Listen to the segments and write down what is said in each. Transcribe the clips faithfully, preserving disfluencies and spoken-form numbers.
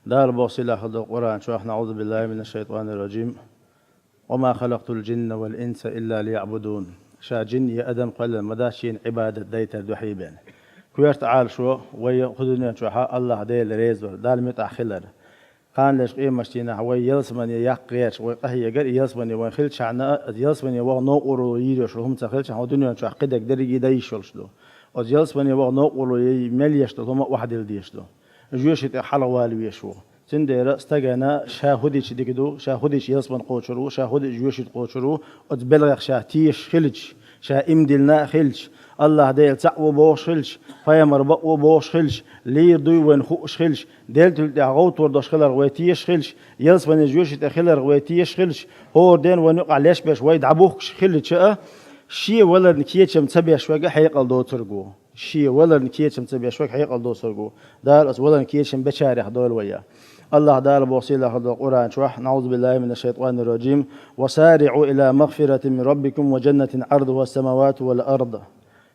Дала боху сийлахь долу Къуръан чохь: «АӀузу биллахӀи минаш-шайтӀанир-ражим. Ва ма халакътул-жинна вал-инса илла лиягӀбудун». Ша жин я адам кхоьллина ма дац шена Ӏибадат дайтар дуьхьа бен. Коьрта Ӏалашо, вай кху дуьнен чохь АллахӀ Дела реза вар, Далла муьтӀахь хилар. Кханалерчу къематдийнахь вай ялсамане яккха гӀерташ вай къахьегар, и ялсамане вайн хилчахьана, ялсамане ваха новкъарло йийр йолуш хӀума ца хилчахьана, хӀокху дуьнен чохь кхидерг дерриге а дайиш йолуш ду. Оцу ялсамане ваха новкъарло яй мел еш долу хӀума а охьадилла дезаш ду. Жоьжахати тӀе хьалхавала везаш ву. Цундела стагана ша хӀун дича дика ду, ша хӀун дича ялсамане кхочур ву, ша хӀун дича жоьжахати кхочур ву, оцу белхех ша тешаш хилча, ша иман диллина а хилча, АллахӀ Дела цхьаъ ву бохуш хилча, пайхамар бакъ ву бохуш хилча, лийр дуй вайна хууш хилча, делтуьла тӀехь гӀовттор долуш хиларх вай тешаш хилча, ялсамане жоьжахати тӀе хиларх вай тешаш хилча, хӀора ден вайна юкъахь леш берш вай дӀабухкуш хилча а, шен валарна кечам ца беш верг хьекъал доцург ву. Шен валарна кечам ца беш верг хьекъал доцург ву. Дала оцу валарна кечам бечарех дойла вай. АллахӀ Дала боху сийлахь долу Къуръан чохь: «АӀузу биллахӀи минаш-шайтӀанир-ражим. Ва сариӀу ила магфиратин мин раббикум ва жаннатин Ӏардуха ас-самавату вал-ард».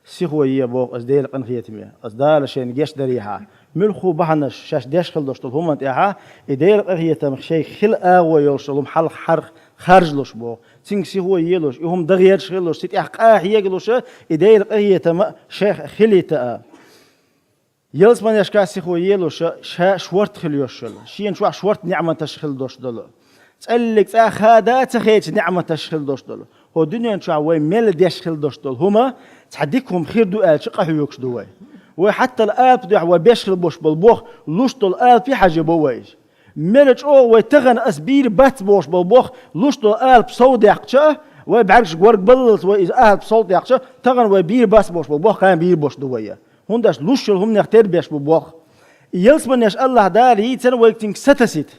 Сихо е боху оцу Делан къинхетаме, оцу Дала шайна гечдарехьа, муьлхха бахьанаш шаьш деш хила долуш долу хӀуманна тӀехьа, и Делан къинхетам шайга хила агӀо йолуш долу хӀума хьалха хьарх харжалуш боху. Цуьнга сихо елуш, и хӀума дан гӀерташ хилалуш, цу тӀехь къахьегалуш, и Делан къинхетам шайх хилийта а. Ялсаманешка сихо елуш, ша шорта хила йиш йолу, шена чохь шорта неӀматаш хила долуш долу. ЦӀаллиг цӀа хада а ца хедачу неӀматаш хила долуш долу. ХӀокху дуьнен чохь вай мел деш хила долуш долу хӀума, цхьа дика хӀума хир ду аьлча, къахьоьгуш ду вай. Вай хьаттал алапа дуьхьа вай беш хила болуш болу боху, луш долу алапе хьажа бо вай иза. Мела чӀогӀа вай тахана ас бийр бац бохуш болу боху, луш долу алапа сов даьккхича, вай бӀаьргаш горгабаллалц вай иза алапа сов даьккхича, тахана вай бийр бац бохуш болу боху, кхана бийр бош ду вай. ХӀунда аьлча луш йолу хӀуманех тера беш бу боху. И ялсаманеш АллахӀ Дала йийцина вайга цуьнга сатасита.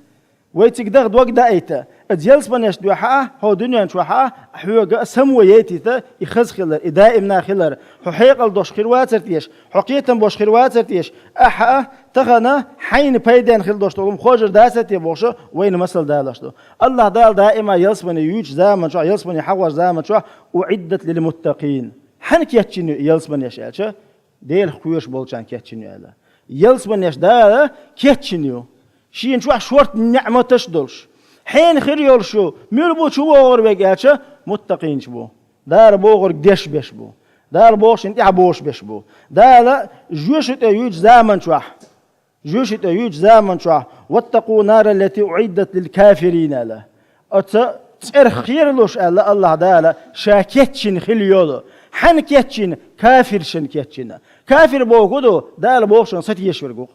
Вай цига даха дог даийта, оцу ялсаманешна дуьхьа а, хӀокху дуьнен чохь а, хьоьга а само яйтийта, и хаза хилар, и даимна хилар. Хьо хьекъал долуш хир вацара теша, хьо кхетам болуш хир вацара теша, ахьа а, тахана хьайна пайденна хила долуш долу хӀума хожар дацара те бохуш, вайна масал далош ду. АллахӀ Дала даима ялсамане юьйцучу заман чохь, ялсамане хьахош заман чохь: «УӀиддат лил-муттакъин». Хьанна кечйина ю и ялсаманеш аьлча, Делах кхоьруш болчарна кечйина ю аьлла. Ялсаманеш Дала кечйина ю. Шена чохь шорта неӀматаш а долуш. Хьенан хир йолуш ю, мила бу чу вогӀур верг аьлча, муттакъинаш бу. Дала бохург деш берш бу. Дала бохучунна тӀаьхьа бохуш берш бу. Дала жоьжахати тӀе юьйцучу заман чохь, жоьжахати тӀе юьйцучу заман чохь: «Ваттакъу нара ллати уӀиддат лил-кафирин», – аьлла. Оцу цӀерах кхералуш аьлла АллахӀ Дала, ша кечйина хила йолу. Хьанна кечйина? Кафиршна кечйина. Кафир бохург хӀун ду? Дала бохучунна сатешверг ву.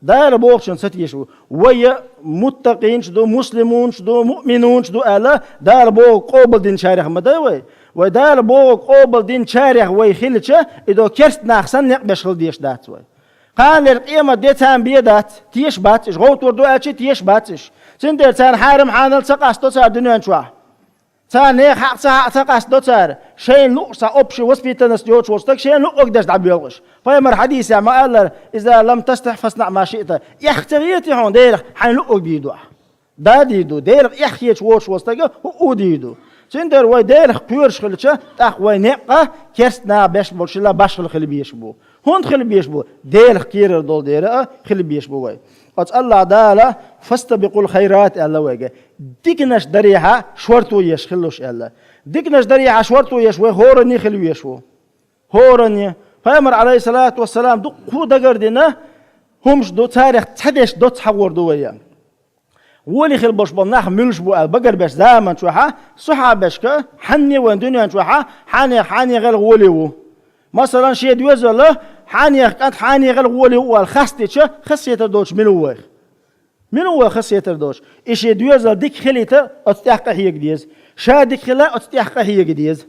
Дала бохучунна сатеш ву. Вай муттакъинаш ду, муслимунаш ду, муъминунаш ду аьлла, Дала бохург къобалдинчарех ма дай вай. Вай Дала бохург къобалдинчарех вай хилча, и до керста нах санна некъ беш хила дезаш дац вай. Кханалера къемат де царна бен дац, теша бац уьш, гӀовттор ду аьлча, теша бац уьш. Цундела царна хьарам-хьанал ца къасто цара дуьнен чохь. Царна нехан хьакъ ца, хьакъ ца къастадо цара, шайна луъу цхьа общая воспитанность йоцуш волу стаг шайна луъург деш дӀабоьлхуш. Пайхамар хьадисехь ма-аллара: «Иза лам тастахь, фаснаъ ма шиъта». Эхь ца хета хьуна Делах, хьайна луъург дийр ду ахь. Да дийр ду, Делах эхь хеташ воцуш волу стага хӀуъу дийр ду. Цундела вай Делах кхоьруш хилча, тӀаккха вай некъ а керста наха беш болчул а башхала хила безаш бу. ХӀунда хила безаш бу? Делах кхерар долу дела а хила безаш бу вай. Оцу АллахӀ Дала: «Фастабикъул хайрат», – аьлла вайга. Диканаш дарехьа шорто еш хилалуш аьлла. Диканаш дарехьа шорто еш вай хӀоранне хила веш ву. ХӀоранне. Пайхамар, Ӏалайхиссалату вассалам, дуккха дагардина хӀумаш ду, царех цхьа деш доцца хьахор ду вай. Гӏоле хила болуш болу нах муьлш бу аьлла багарбеш заман чохьа, сахьабашка, хьанне вайн дуьнен чохьа, хьанех, хьанехал гӏоле ву. Масалан, шен доьзал, хьанех кӏант, хьанехал гӏоле ву аьлла хастича, хасетар доцуш мила ву вайх? Мила ву вайх хасетар доцуш? И шен доьзал дика хилийта, оцу тӏехь къахьега деза. Ша дика хила, оцу тӏехь къахьега деза.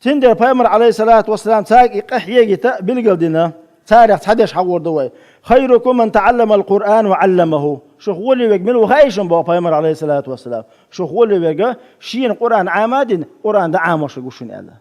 Цундела пайхамар, Ӏалайхиссалату вассалам, цаьрга и къа хьегийта билгал дина, царех цхьа деш хьагӏур ду вай: «Хайрукум ман таӏалламал Къуръан ва ӏалламаху». Шух гӏоле верг мила ву хаьий шуна, боху пайхамар, Ӏалайхиссалату вассалам. Шух гӏоле верг, шена Къуръан Ӏама а дина, Къуръан дӏа Ӏамош верг ву шуна аьлла.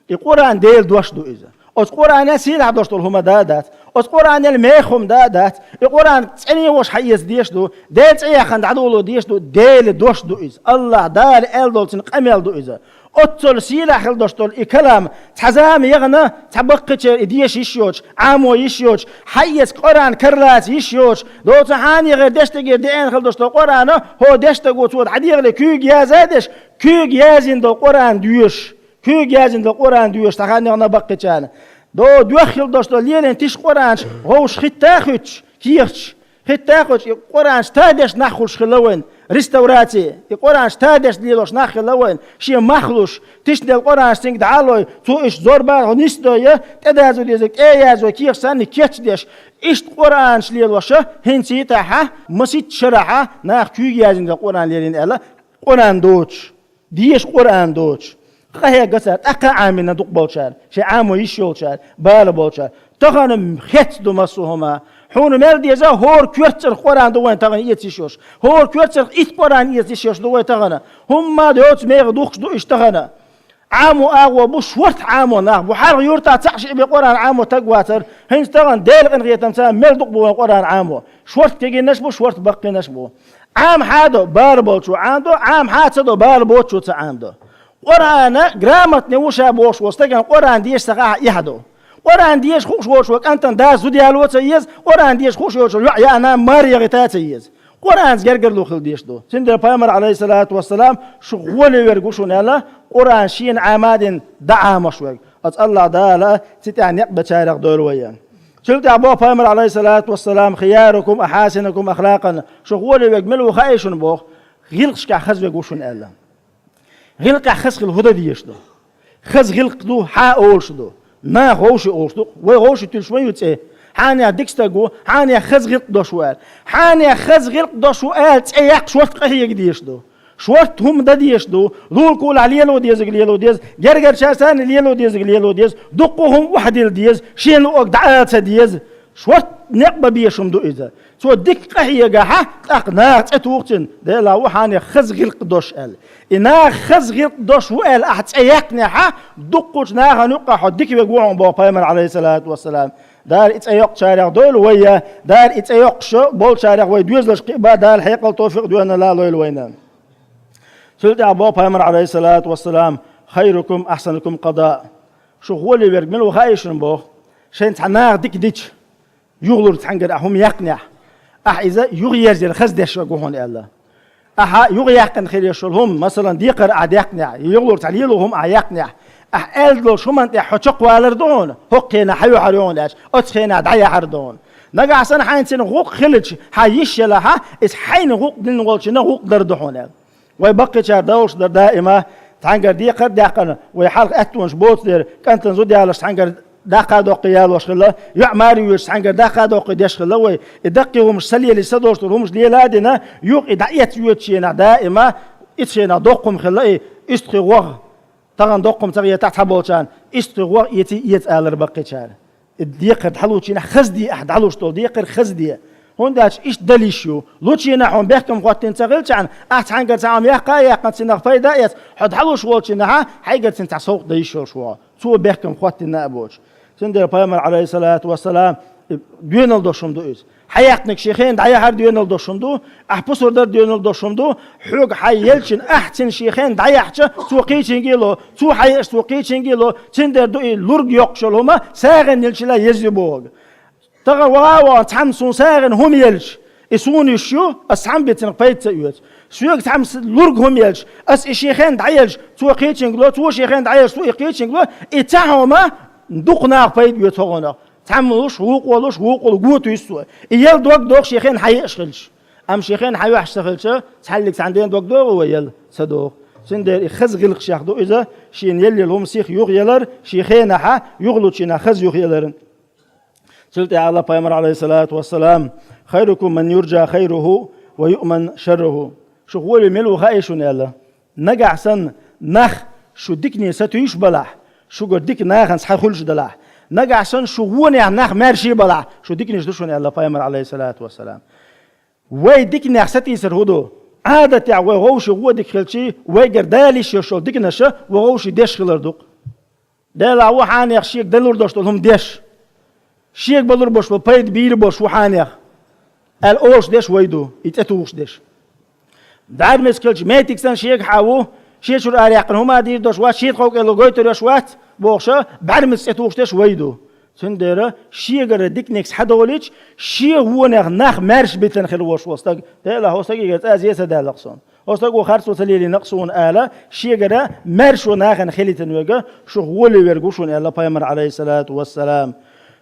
И Къуръан Делан дош ду иза. Оцу Къуръанел сийлахь дош долу хӏума да а дац. Оцу Къуръанел меха хӏума да а дац. И Къуръан цӏена волуш хьаэца деш ду, Делан цӏе яьккхина дӏадоло деш ду, Делан дош ду иза. АллахӀ Дала аьлла долу цуьнан къамел ду иза. Оццул сийлахь хила долуш долу и калам цхьа зама яхана, цхьа баккхийчеран и деша йиш йоцуш, Ӏамо йиш йоцуш, хьаэца Къуръан кара лаца йиш йоцуш, доцу хьанехара дешдагера деана хила долуш долу Къуръан, хӀо дешдаго цо дӀадехале куьйга яза а деш, куьйга яздина долу Къуръан доьшуш, куьйга яздина долу Къуръан доьшуш, цхьа хан яхана баккхийчарна. До доьхна хила долуш долу лелийна тиша Къуръанаш вовшах хӀитта а хӀуьттуш, кехаташ, хӀитта а хӀуьттуш, и Къуръанаш тадеш нах хуьлуш хилла вайн, реставраци, и Къуръанаш тадеш лелош нах хилла вайн, шен мах луш, тишна делла Къуръанаш цуьнга дӀа а лой, цо иштта зорбанехь нисдой, тӀедазо дезарг тӀе а язъяй, кехаташ санна кечдеш, иштта Къуръанаш лелоша, хӀинца тӀаьхьа, масийтта шарахьа, наха куьйга яздина делла Къуръан лелийна аьлла, Къуръан доцуш. Деша Къуръан доцуш. Къахьега цара, тӀаккха а Ӏамийна дукха болчара, шайн Ӏамо йиш йолчара, бала болчара. Тахана хецна ду массо а хӀума. Хьуна мел деза, хӀора коьртачу цӀарах Къуръан ду вайн тахана эца йиш йолуш. ХӀора коьртачу цӀарах итт Къуръан эца йиш йолуш ду вай тахана. ХӀумма а доцу меха духкуш ду иштта тахана. Ӏамо агӀо бу, шорта Ӏамо нах бу. Хьалха юьртахь цхьаъ-шиъ бен Къуръан Ӏамо стаг вацара. ХӀинца тахана Делан къинхетамца мел дукха бу вайн Къуръан Ӏамо. Шорта кегийнаш бу, шорта баккхийнаш бу. Ӏама хьан до, бала болчо Ӏама до, Ӏама хьан ца до, бала боцучо ца Ӏама до. Къуръан грамотный ву ша бохуш волу стагана Къуръан деша ца хаахь эхь ду. Къуръан деша хууш воцуш волу кӀантана да зуда яло а ца еза, Къуръан деша хууш йоцуш йоӀ яа нана мара яхийта а ца еза. Къуръанца гергарло хила дезаш ду. Цундела Пайхамар, алейхиссалату вассалам, шу гӀоле верг ву шуна аьлла, Къуръан шена Ӏама а дина, дӀа Ӏамош верг. Оцу Аллах Дала цу тӀехь некъ бечарех дойла вай. Цул тӀаьхьа боху Пайхамар, алейхиссалату вассалам: «Хиярукум ахьасинукум ахлакъан». Шу гӀоле верг мила ву хаий шуна боху, гӀиллакхашкахь хаза верг ву шуна аьлла. ГӀиллакхехь хаза хила хӀун дан дезаш ду? Хаза гӀиллакх ду, хьан олуш ду? Наха вовши олуш ду, вай вовши туьллуш ма ю цӀе. Хьанех дика стаг ву, хьанех хаза гӀиллакх долуш ву аьлла. Хьанех хаза гӀиллакх долуш ву аьлла, цӀе яккха шорта къахьега дезаш ду. Шорта хӀума дан дезаш ду, лулакулахь лело дезарг лело деза, гергарчарна санна лело дезарг лело деза, дуккха хӀума охьадилла деза, шена луъург дӀаала ца деза. Шорта некъ бан безаш хӀума ду иза. Цо дика къахьегахьа, тӀаккха наха цӀе туху цуьнан, Делахь ву хьанех хаза гӀиллакх долуш аьлла. И наха хаза гӀиллакх долуш ву аьлла ахьа цӀе яьккхинехьа, дуккхачу нахана юккъехь хьо дика верг ву хьуна боху Пайхамар, алейхиссалату вассалам. Дала и цӀе йоккхучарех дойла вай, Дала и цӀе йоккхуш болчарех вай доьзалш кхиъна Дала хьекъал, товфикъ, доьналла лойла вайна. Цул тӀаьхьа боху Пайхамар, алейхиссалату вассалам: «Хайрукум ахьсанукум къадаа». Шу гӀоле верг мила ву хаий шуна боху, шайн цхьа наха дика дича, юхалург цхьаьнгара ахьа хӀума яьккхинехь, ахьа иза юхаерзаяр хаза деш верг ву хьуна аьлла. Ахьа юхаяьккхина хила езаш йолу хӀума, масалан, декхар ахьа даьккхинехь, юхалург цхьа лело хӀума ахьа яьккхинехь, ахьа аьлла долуш хӀуманна тӀехь хьо чекхвалар ду хьуна, хӀокху хенахь хьан юьхьар ю хьуна аьлча, оцу хенахь дӀаяхьар ду хьуна. Нагахь санна хьайна цуьнан гӀуллакх хилча, хьан йиш елахьа, иза хьайна гӀуллакх дина волчунна гӀуллакх дар ду хьуна аьлла. Вай баккхийчара довлуш дара даима, цхьаьнгара декхар а даьккхина, вай хьалха аьттонаш боцу дера, кӀантана зуда ялош цхьаьнгара даккха а доккхий ялош хилла, йоӀ маре вуьйцуш цхьаьнгара даккха а доккхий деш хилла вай, и даккхий хӀумаш ца лелий, ца долуш долу хӀумаш лела а дина, юха и дӀаэцна воьдучу хенахь даима, ицу хенахь доккха хӀума хилла и, устагӀий гӀо, тахана доккха хӀума ца хетахь цхьаболчарна, устагӀий гӀо эций эца алара баккхийчара. И декхар дӀалучийнахь хаза де ахьа, дӀалуш долу декхар хаза де. ХӀунда аьлча иштта дала йиш ю. Лучийнахь хьуна бехкам хӀоттийна ца хилчахьана, ахьа цхьаьнгара цхьа хӀума яккха а яьккхина, цунах пайда а эцна, хьо дӀалуш волчунна хьайгара цунна цхьа совгӀат дан йиш йолуш ву хьо. Цо бехкам хӀоттийна а боцуш. Цундела Пайхамар, алейхиссалату вассалам, и доьналла долуш хӀума ду иза. Хьан яьккхинарг шен хенахь дӀаяхьар доьналла долуш хӀума ду, ахьа пусар дар доьналла долуш хӀума ду, хьоьга хьан елчина ахьа цунна шен хенахь дӀаяхьча, цо кхечуьнга а ло, цо хьан еъча цо кхечуьнга а ло, цундела ду и лург йоккхуш йолу хӀума, сагӀина йилча еза ю боху. Тахана ваха а вахана цхьамма суна сагӀина хӀума елча, и суна йиш ю, ас цхьамма бен цунах пайда ца оьцу. Соьга цхьамма с-, лург хӀума елча, ас и шен хенахь дӀаелча, цо кхечуьнга ло, цо шен хенахь дӀаелча, цо и кхечуьнга ло, и цхьа хӀума дукха наха пайда оьцу хӀокхунах. Цхьамма луш, вукхо луш, вукхо ло го туьйсу цо. И яла дог доху шен хенахь хьан еъаш хилча. Амма шен хенахь хьан юьхьаш ца хилча, цхьаьллиг цхьана ден дог догӀу вай яла? Ца догӀу. Цундела и хаза гӀиллакхашех ду иза, шена елла йолу хӀума сиха юхаялар, шен хенахьа юхалучийнахь хаза юхаялар. Цул тӀаьхьа Аллах Пайхамар, алейхиссалату вассалам: «Хайрукум ман юрджа хайруху ва юъман шарруху». Шу гӀоле мила ву хаий шуна аьлла. Нагахь санна нах шу дикане сатуьйсуш балахь, шугара дика нахана схьа хуьлуш далахь, нагахь санна шу вонехь нах маьрша балахь, шу диканаш ду шуна аьлла Пайхамар, алейхиссалату вассалам. Вай диканех сатийсар хӀун ду? Ӏадатехь вай гӀовши гӀо дика хилчий, вайгара дала йиш йолу диканаша вай гӀовши деш хилар ду-кх. Делахь ву хьанех шега далур долуш долу хӀума деш. Шега балур болуш бу, пайда бийр болуш ву хьанех. Аьлла олуш деш вай ду, и цӀе тухуш деш. ДӀаьрмециг хилча, меттиг санна шега хьан ву, Шен чура араяьккхина хӀума дийр дош вац, шен тхов кӀел гойтур йош вац, бохуш, бӀаьрмаца цӀе тухуш деш вай ду. Цундела шегара диканиг схьадолийча, шен вонах нах маьрша битина хила волуш волу стаг, Дела, хӀокху стагегара цкъа а зе ца даьлла-кх суна, хӀокху стага харцо ца лелийна-кх суна ала, шегара маьршо нахана хилийтина верг шух гӀоле верг ву шуна аьлла Пайхамар, Ӏалайхиссалату вассалам.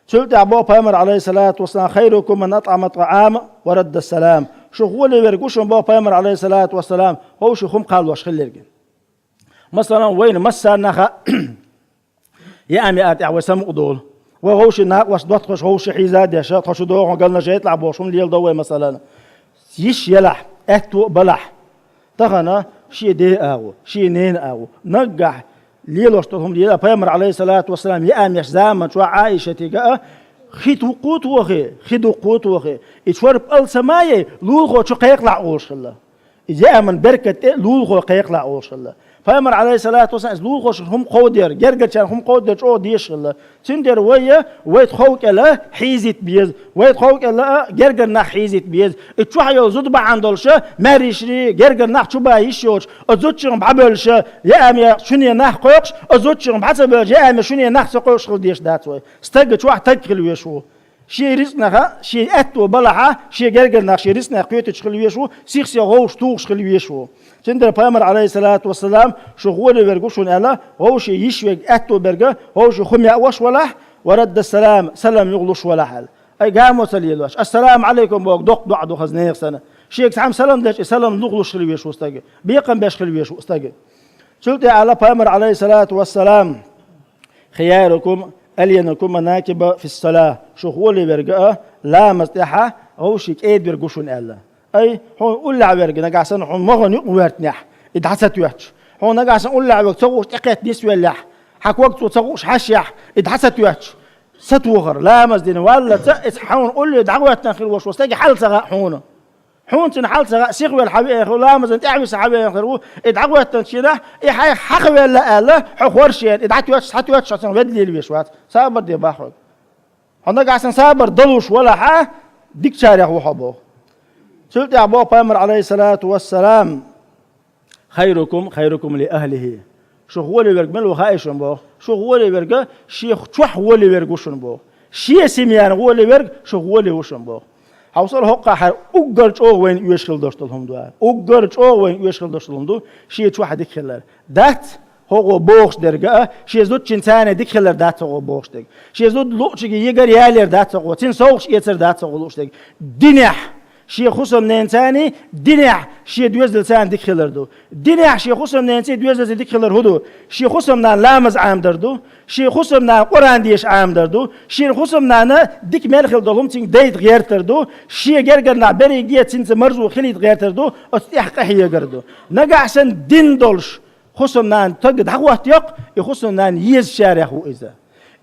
Цул тӀаьхьа боху Пайхамар, Ӏалайхиссалату вассалам: «Хайрукум ман атӀама ат-тӀаӀама ва радда ас-салам». Шух гӀоле верг ву шуна, боху Пайхамар, Ӏалайхиссалату вассалам, хӀокху шен хӀума кхаллош хила ерг. Масалан, вайна массарна а хаьа, яа-маьара тӀехь вай самукъадолу. Вай хӀокху шен накъост доттагӀаш, хӀокху шен хьийза а деш, тхо шу догӀу хьуна галнаш яйталахь бохуш хӀума леладо вай, масалан. Йиш елахь, аьтто а балахь. Тахана шен ден агӀо, шен ненан агӀо, наггахь лелош долу хӀума лела. Пайхамар, Ӏалайхиссалату вассалам, яа-маьрш заман чохь Ӏайшатига а хи дуккха а тохий, хи дуккха а тохий, и чорпа ал ца ма яй, лулахо чу кхайкхалахь олуш хилла. И яаман беркат тӀе лулахо кхайкхалахь олуш хилла. Пайхамар, Ӏалайхиссалату вассалам, иза лулахошна хӀума кховдор, гергарчарна хӀума кховдор чӀогӀа дезаш хилла. Цундела вай а, вай тхов кӀел а хьийзийта беза, вай тхов кӀел а гергара нах хьийзийта беза. И чохь йолу зуда бахьана долуш а, маьрйишарий, гергара нах чу бан йиш йоцуш, оцу зудчуьнга бӀо боьллуш а, яа-маьрша шуна нах кхойкхуш, оцу зудчуьнга бӀо ца боьллуш, яа-маьрша шуна нах ца кхойкхуш хила дезаш дац вай. Стага чохь таг хила везаш ву. Шен рицкъанах а, шен аьтто балахь а, шен гергара нах шен рицкъанах кхеташ хила везаш ву, сих-сиха вовшах тухуш хила везаш ву. Цундела Пайхамар, Ӏалайхиссалату вассалам, шух гӀоле верг ву шуна аьлла, вовшийн йиш верг, аьтто берг, вовшийн хӀума яа ваш валахь, ва радда ас-салам, салам юхалуш валахь аьлла. Ай, гамо ца лелош, «Ассаламу Ӏалайкум» боху доккха доӀа ду хаза нехан санна. Шега цхьамма салам деш, и салам юхалуш хила везаш ву стаг, бекхам беш хила везаш ву стаг. Цул тӀаьхьа аьлла Пайхамар, Ӏалайхиссалату вассалам: «Хиярукум алянукум манакиба фис-салах». Шух гӀоле верг а ламаз тӀехь вовшийн кӀеда верг ву шуна аьлла. Ай, хьуна уллехь верг, нагахь санна хьуна могӀан юкъа воьртинехь, и дӀа ца тоьттуш. Хьуна нагахь санна уллехь верг ца хууш тӀекхетта нисвеллехь, хьан ког цо ца хууш хьаьшшехь, и дӀа ца тоьттуш. Сатохар, ламаз дина валлалц а, иза хьуна улле дӀагӀоьттина хила волуш волу стаге хьал ца хаьа хьуна. Хьуна цуьнан хьал ца хаьа, сихвелла хьан веана хир ву, ламазан тӀаьхьа виса хьан веана хир ву, и дӀагӀоьттинчу дийнахь, и хьайх хьахавелла аьлла, хьо хорша ян, и дӀатоьттуш, схьатоьттуш, хьо цунах ведда лелавеш вац. Сабар де боху хьоьга. Хьо нагахь санна сабар далуш валахь а, дикачарех ву хьо боху. Цул тӀаьхьа боху Пайхамар, Ӏалайхиссалату вассалам: «Хайрукум хайрукум ли ахлихи». Шух гӀоле верг мила ву хаьий шуна боху? Шух гӀоле верг шен чохь гӀоле верг ву шуна боху. Шен семьяна гӀоле верг шух гӀоле ву шуна боху. Хьовсал, хӀокхахьара уггар чӀогӀа вайна оьшуш хила долуш долу хӀума ду. Уггар чӀогӀа вайна оьшуш хила долуш долу хӀума ду шен чохь дика хилар. Дац хӀокхо бохуш дерг а, шен зудчуьнца дика хилар дац хӀокхо бохуш дерг. Шен зуда луъучуьнга егар ялор дац хӀокхо, цуьнан совгӀаташ эцар дац хӀокхо лууш дерг. Динехь шен хӀусамненаца, динехь шен доьзалца дика хилар ду. Динехь шен хӀусамненаца, доьзалца дика хилар хӀун ду? Шен хӀусамнана ламаз Ӏамадар ду. Шен хӀусамнана Къуръан деша Ӏамадар ду. Шен хӀусамнана дика мел хила долу хӀума цуьнга дайта гӀертар ду. Шен гергара нах берриге а цуьнца марзо хилийта гӀертар ду. Оцу тӀехь къахьегар ду. Нагахь санна дин долуш хӀусамнана стаг дӀахӀоттайоккху, и хӀусамнана езачарех ву иза.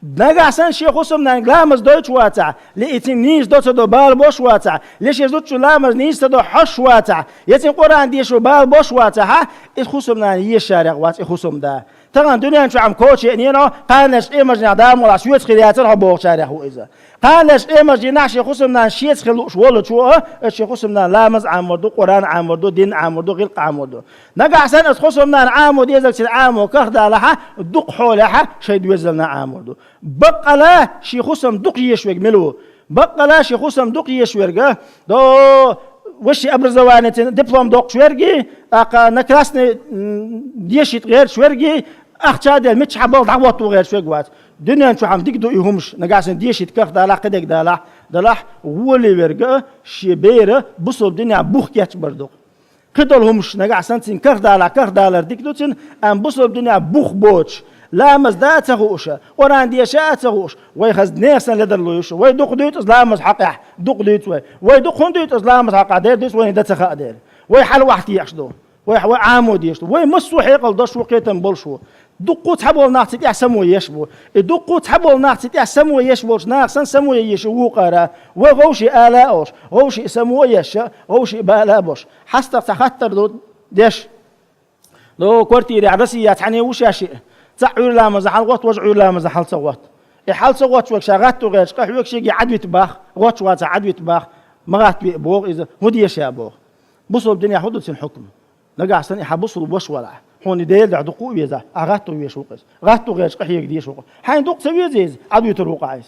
Нагахь санна шен хӀусамнанга ламаз дойтуш вацахь, я и цуьнан нийса до ца до бала беш вацахь, я шен зудчун ламаз нийса ца до хьожуш вацахь, я цуьнан Къуръан дешо бала беш вацахь, иза хӀусамнана езачарех вац, и хӀусамда. Тахана дуьнен чохь-м коча а еана, кханерчу къематдийнахь Дала мукъалахь соьца хир яцара хьо бохучарех ву иза. Кханерчу къематдийнахь шен хӀусамнана шеца хила лууш волчо а, иза шен хӀусамнана ламаз Ӏамор ду, Къуръан Ӏамор ду, дин Ӏамор ду, гӀиллакх Ӏамор ду. Нагахь санна иза хӀусамнана Ӏамо дезарг цуьнан Ӏамо кархдалахь, дукха хьолехь шайн доьзална Ӏамор ду. Баккъала шен хӀусам дукха езаш верг мила ву? Баккъала шен хӀусам дукха езаш верг, до высшее образование цуьнан диплом доккхуш верг, тӀаккха на красный, м, дешийта гӀерташ верг, ахча а делла, миччахьа балха дӀахӀотто гӀерташ верг вац. Дуьнен чохь-м дика ду и хӀумаш, нагахь санна дешийта кархдалахь, кхидерг далахь, далахь, гӀоле верг а, шен бер а бусалба динехь бух кечбар ду-кх. Кхидолу хӀумаш нагахь санна цуьнан кархдалахь, кархдалар дика ду цуьнан, амма бусалба динехь бух боцуш, ламаз дан а ца хууш, Къуръан деша а ца хууш, вай хаза нехан санна ледарло ю шу. Вай дукха дуьйцу иза ламаза хьокъехь, дукха дуьйцу вай. Вай дукха хӀунда дуьйцу иза ламаза хьокъехь, дера дуьйцу, вайна дан ца хаьа дера. Вай хьалавахьта еш ду. Вай, вай Ӏамо деш ду. Вай массо а хьекъал долуш ву, кхетам болуш ву. Дуккха а цхьаболу нах цу тӀехь само еш бу. И дуккха а цхьаболу нах цу тӀехь само еш болчу наха санна само ян еш ю вукхара. Вай вовшийн ала а олуш, вовшийн само а еш, вовшийн бала а болуш. ХьастагӀа цхьа хаттар ду деш. До квартирехь Россия цхьаьна ву шаьш а. Цхьаъ Ӏуьйра ламаза хьалагӀотту, важа Ӏуьйра ламаза хьала ца гӀотту. И хьала ца гӀоттуш верг ша гӀатто гӀерташ къахьоьгуш, шега Ӏадвита бах, гӀоттуш вацахь Ӏадвита бах, ма гӀатта ве боху иза, хӀун деша боху. Бусалба динехь хӀун ду цуьнан хьукма? Нагахь санна и хьан бусалба ваша валахь, Хьуна Делан духьа дукха а веза, Ӏа гӀатто веш ву-кх из. ГӀатто гӀерташ къахьега дезаш ву-кх. Хьайна дукха ца веза из, Ӏа дуьтур ву-кх Ӏа из.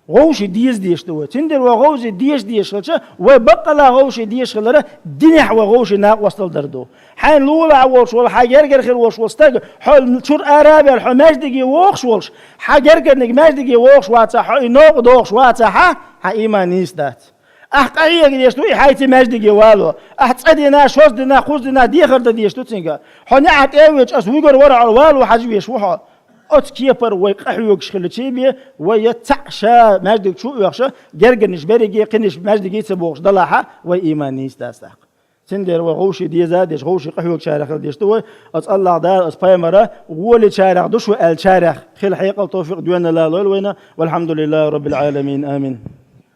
ГӀовши деза дезаш ду вай. Цундела вай гӀовши деза дезаш хилча, вай баккъала гӀовши дезаш хилар динехь вай гӀовши накъостал дар ду. Хьайна лулахь волуш волу, хьан гергара хир волуш волу стаг, хьо чуьра ара а ваьлла, хьо маьждиге вогӀуш волуш, хьан гергарниг маьждиге вогӀуш вацахь, хьо и новкъа догӀуш вацахь, хьан ийман нийса дац. Ахь къахьега дезаш ду и хьайца маьждиге вало. Ахь цкъа дина, шозза дина, кхузза дина дехар дан дезаш ду цуьнга. Хьо неӀ тӀе а веача, ас вуьгур вара хьо, вало хьажа веш ву хьо. Оцу кепара вай къахьоьгуш хилча бен, вай я цхьаъ ша маьждиг чу а оьхуш, гергарнаш берриге, кхинаш маьждиге ца богӀуш далахь, вай ийман нийса дац тӀаккха. Цундела вай гӀовши деза а деш, гӀовши къахьоьгучарех хила дезаш ду вай. Оцу АллахӀ Дала оцу пайхамара волучарех ду шу аьллачарех хила хьекъал, товфикъ, доьналла лойла вайна. Валхьамдулиллахи Раббил Ӏаламин. Амин.